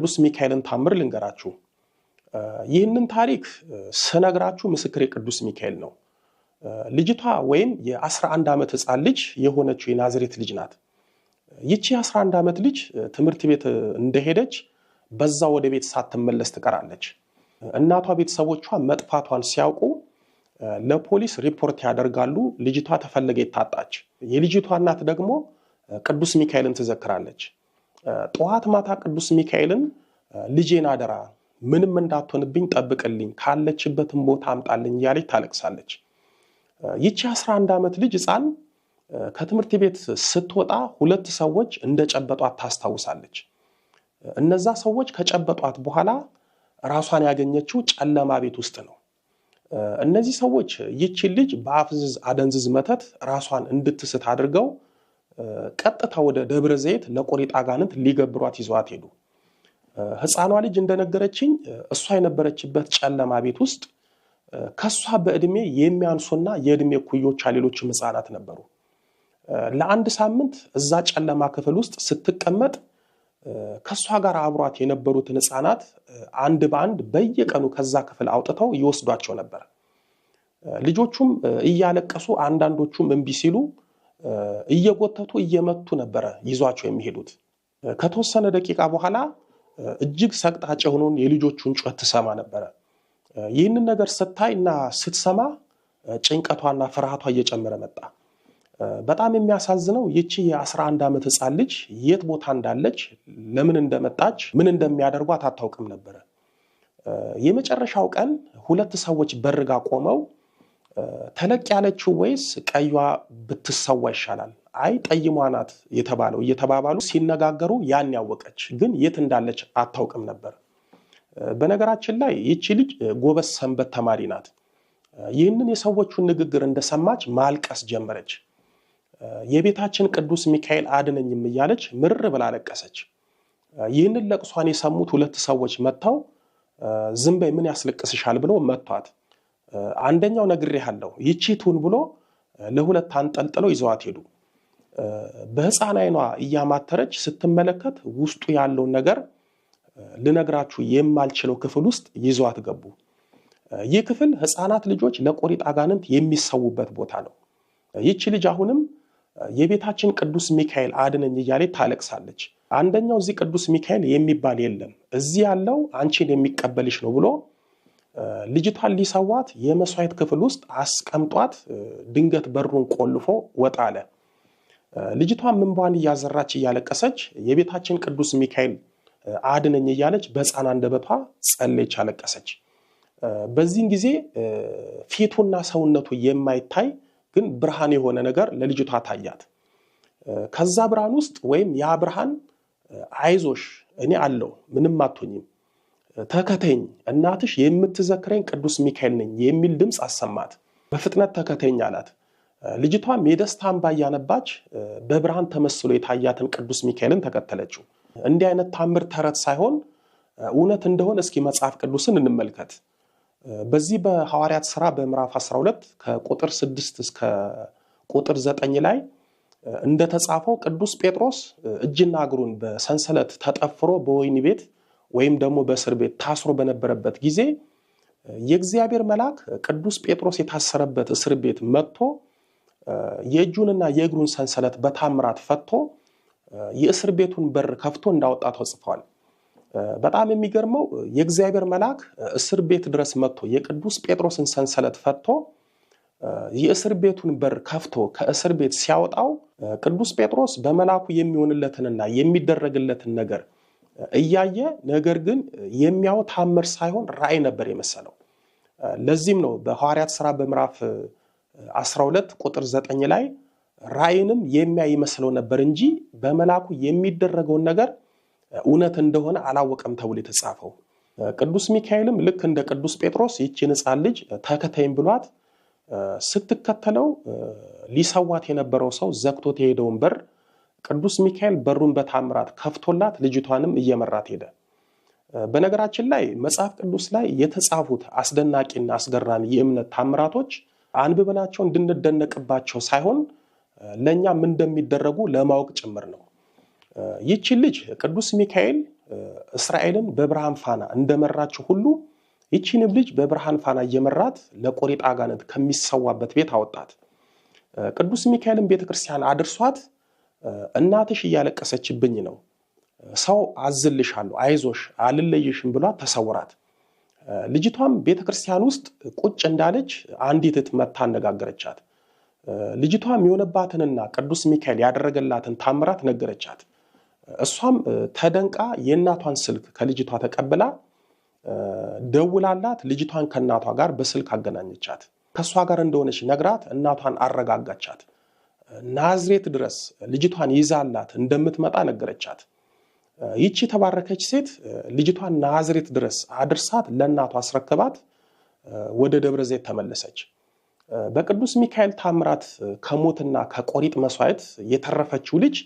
ቅዱስ ሚካኤልን ታምር ልንገራችሁ። ይህንን ታሪክ ስነግራችሁ ምስክሬ ቅዱስ ሚካኤል ነው። ልጅቷ ወይም የ11 ዓመት ሕፃን ልጅ የሆነችው የናዝሬት ልጅ ናት። ይቺ የ11 ዓመት ልጅ ትምህርት ቤት እንደሄደች በዛ ወደ ቤት ሳትመለስ ትቀራለች። እናቷ ቤተሰቦቿ መጥፋቷን ሲያውቁ ለፖሊስ ሪፖርት ያደርጋሉ። ልጅቷ ተፈለገ ታጣች። የልጅቷ እናት ደግሞ ቅዱስ ሚካኤልን ትዘክራለች። ጠዋት ማታ ቅዱስ ሚካኤልን ልጄን አደራ ምንም እንዳትሆንብኝ ጠብቅልኝ፣ ካለችበትም ቦታ አምጣልኝ እያለች ታለቅሳለች። ይቺ 11 ዓመት ልጅ ሕፃን ከትምህርት ቤት ስትወጣ ሁለት ሰዎች እንደጨበጧት ታስታውሳለች። እነዛ ሰዎች ከጨበጧት በኋላ ራሷን ያገኘችው ጨለማ ቤት ውስጥ ነው። እነዚህ ሰዎች ይቺን ልጅ በአፍዝዝ አደንዝዝ መተት ራሷን እንድትስት አድርገው ቀጥታ ወደ ደብረ ዘይት ለቆሪጥ አጋንንት ሊገብሯት ይዘዋት ሄዱ። ሕፃኗ ልጅ እንደነገረችኝ እሷ የነበረችበት ጨለማ ቤት ውስጥ ከሷ በዕድሜ የሚያንሱና የዕድሜ ኩዮቿ ሌሎችም ሕፃናት ነበሩ። ለአንድ ሳምንት እዛ ጨለማ ክፍል ውስጥ ስትቀመጥ ከሷ ጋር አብሯት የነበሩትን ሕፃናት አንድ በአንድ በየቀኑ ከዛ ክፍል አውጥተው ይወስዷቸው ነበር። ልጆቹም እያለቀሱ አንዳንዶቹም እምቢ ሲሉ እየጎተቱ እየመቱ ነበረ ይዟቸው የሚሄዱት። ከተወሰነ ደቂቃ በኋላ እጅግ ሰቅጣጭ የሆነውን የልጆቹን ጩኸት ትሰማ ነበረ። ይህንን ነገር ስታይ እና ስትሰማ ጭንቀቷና ፍርሃቷ እየጨመረ መጣ። በጣም የሚያሳዝነው ይቺ የ11 ዓመት ሕፃን ልጅ የት ቦታ እንዳለች፣ ለምን እንደመጣች፣ ምን እንደሚያደርጓት አታውቅም ነበረ። የመጨረሻው ቀን ሁለት ሰዎች በርጋ ቆመው ተለቅ ያለችው ወይስ ቀዩዋ ብትሰዋ ይሻላል? አይ ጠይሟ ናት የተባለው እየተባባሉ ሲነጋገሩ ያን ያወቀች ግን የት እንዳለች አታውቅም ነበር። በነገራችን ላይ ይቺ ልጅ ጎበዝ ሰንበት ተማሪ ናት። ይህንን የሰዎቹን ንግግር እንደሰማች ማልቀስ ጀመረች። የቤታችን ቅዱስ ሚካኤል አድነኝም እያለች ምር ብላ አለቀሰች። ይህንን ለቅሷን የሰሙት ሁለት ሰዎች መጥተው ዝም በይ ምን ያስለቅስሻል ብሎ መቷት። አንደኛው ነግሬሃለሁ ይቺ ትሁን ብሎ ለሁለት አንጠልጥለው ይዘዋት ሄዱ። በሕፃን ዓይኗ እያማተረች ስትመለከት ውስጡ ያለውን ነገር ልነግራችሁ የማልችለው ክፍል ውስጥ ይዘዋት ገቡ። ይህ ክፍል ሕፃናት ልጆች ለቆሪጥ አጋንንት የሚሰዉበት ቦታ ነው። ይቺ ልጅ አሁንም የቤታችን ቅዱስ ሚካኤል አድነኝ እያለች ታለቅሳለች። አንደኛው እዚህ ቅዱስ ሚካኤል የሚባል የለም፣ እዚህ ያለው አንቺን የሚቀበልሽ ነው ብሎ ልጅቷን ሊሰዋት የመስዋዕት ክፍል ውስጥ አስቀምጧት ድንገት በሩን ቆልፎ ወጣ አለ። ልጅቷን እንባዋን እያዘራች እያለቀሰች የቤታችን ቅዱስ ሚካኤል አድነኝ እያለች በሕፃን አንደበቷ ጸለየች፣ አለቀሰች። በዚህን ጊዜ ፊቱና ሰውነቱ የማይታይ ግን ብርሃን የሆነ ነገር ለልጅቷ ታያት። ከዛ ብርሃን ውስጥ ወይም ያ ብርሃን አይዞሽ፣ እኔ አለው፣ ምንም አትሆኝም፣ ተከተኝ፣ እናትሽ የምትዘክረኝ ቅዱስ ሚካኤል ነኝ የሚል ድምፅ አሰማት። በፍጥነት ተከተኝ አላት። ልጅቷም የደስታ እንባ እያነባች በብርሃን ተመስሎ የታያትን ቅዱስ ሚካኤልን ተከተለችው። እንዲህ አይነት ታምር ተረት ሳይሆን እውነት እንደሆነ እስኪ መጽሐፍ ቅዱስን እንመልከት። በዚህ በሐዋርያት ሥራ በምዕራፍ 12 ከቁጥር 6 እስከ ቁጥር 9 ላይ እንደተጻፈው ቅዱስ ጴጥሮስ እጅና እግሩን በሰንሰለት ተጠፍሮ በወህኒ ቤት ወይም ደግሞ በእስር ቤት ታስሮ በነበረበት ጊዜ የእግዚአብሔር መልአክ ቅዱስ ጴጥሮስ የታሰረበት እስር ቤት መጥቶ የእጁንና የእግሩን ሰንሰለት በታምራት ፈቶ የእስር ቤቱን በር ከፍቶ እንዳወጣ ተጽፏል። በጣም የሚገርመው የእግዚአብሔር መልአክ እስር ቤት ድረስ መጥቶ የቅዱስ ጴጥሮስን ሰንሰለት ፈቶ የእስር ቤቱን በር ከፍቶ ከእስር ቤት ሲያወጣው ቅዱስ ጴጥሮስ በመልአኩ የሚሆንለትንና የሚደረግለትን ነገር እያየ ነገር ግን የሚያው ታምር ሳይሆን ራእይ ነበር የመሰለው። ለዚህም ነው በሐዋርያት ሥራ በምዕራፍ 12 ቁጥር 9 ላይ ራእይንም የሚያይ ይመስለው ነበር እንጂ በመልአኩ የሚደረገውን ነገር እውነት እንደሆነ አላወቀም ተብሎ የተጻፈው። ቅዱስ ሚካኤልም ልክ እንደ ቅዱስ ጴጥሮስ ይቺን ሕፃን ልጅ ተከተይም ብሏት ስትከተለው ሊሰዋት የነበረው ሰው ዘግቶት የሄደውን በር ቅዱስ ሚካኤል በሩን በታምራት ከፍቶላት ልጅቷንም እየመራት ሄደ። በነገራችን ላይ መጽሐፍ ቅዱስ ላይ የተጻፉት አስደናቂና አስገራሚ የእምነት ታምራቶች አንብበናቸው እንድንደነቅባቸው ሳይሆን ለእኛም እንደሚደረጉ ለማወቅ ጭምር ነው። ይቺ ልጅ ቅዱስ ሚካኤል እስራኤልን በብርሃን ፋና እንደመራችው ሁሉ ይቺንም ልጅ በብርሃን ፋና እየመራት ለቆሪጥ አጋንንት ከሚሰዋበት ቤት አወጣት። ቅዱስ ሚካኤልን ቤተክርስቲያን አድርሷት እናትሽ እያለቀሰችብኝ ነው፣ ሰው አዝልሻለሁ፣ አይዞሽ፣ አልለይሽም ብሏት ተሰውራት። ልጅቷም ቤተክርስቲያን ውስጥ ቁጭ እንዳለች አንዲት እህት መታ አነጋገረቻት። ልጅቷም የሆነባትንና ቅዱስ ሚካኤል ያደረገላትን ታምራት ነገረቻት። እሷም ተደንቃ የእናቷን ስልክ ከልጅቷ ተቀብላ ደውላላት ልጅቷን ከእናቷ ጋር በስልክ አገናኘቻት። ከእሷ ጋር እንደሆነች ነግራት እናቷን አረጋጋቻት። ናዝሬት ድረስ ልጅቷን ይዛላት እንደምትመጣ ነገረቻት። ይቺ የተባረከች ሴት ልጅቷን ናዝሬት ድረስ አድርሳት ለእናቷ አስረክባት ወደ ደብረ ዘይት ተመለሰች። በቅዱስ ሚካኤል ታምራት ከሞትና ከቆሪጥ መስዋዕት የተረፈችው ልጅ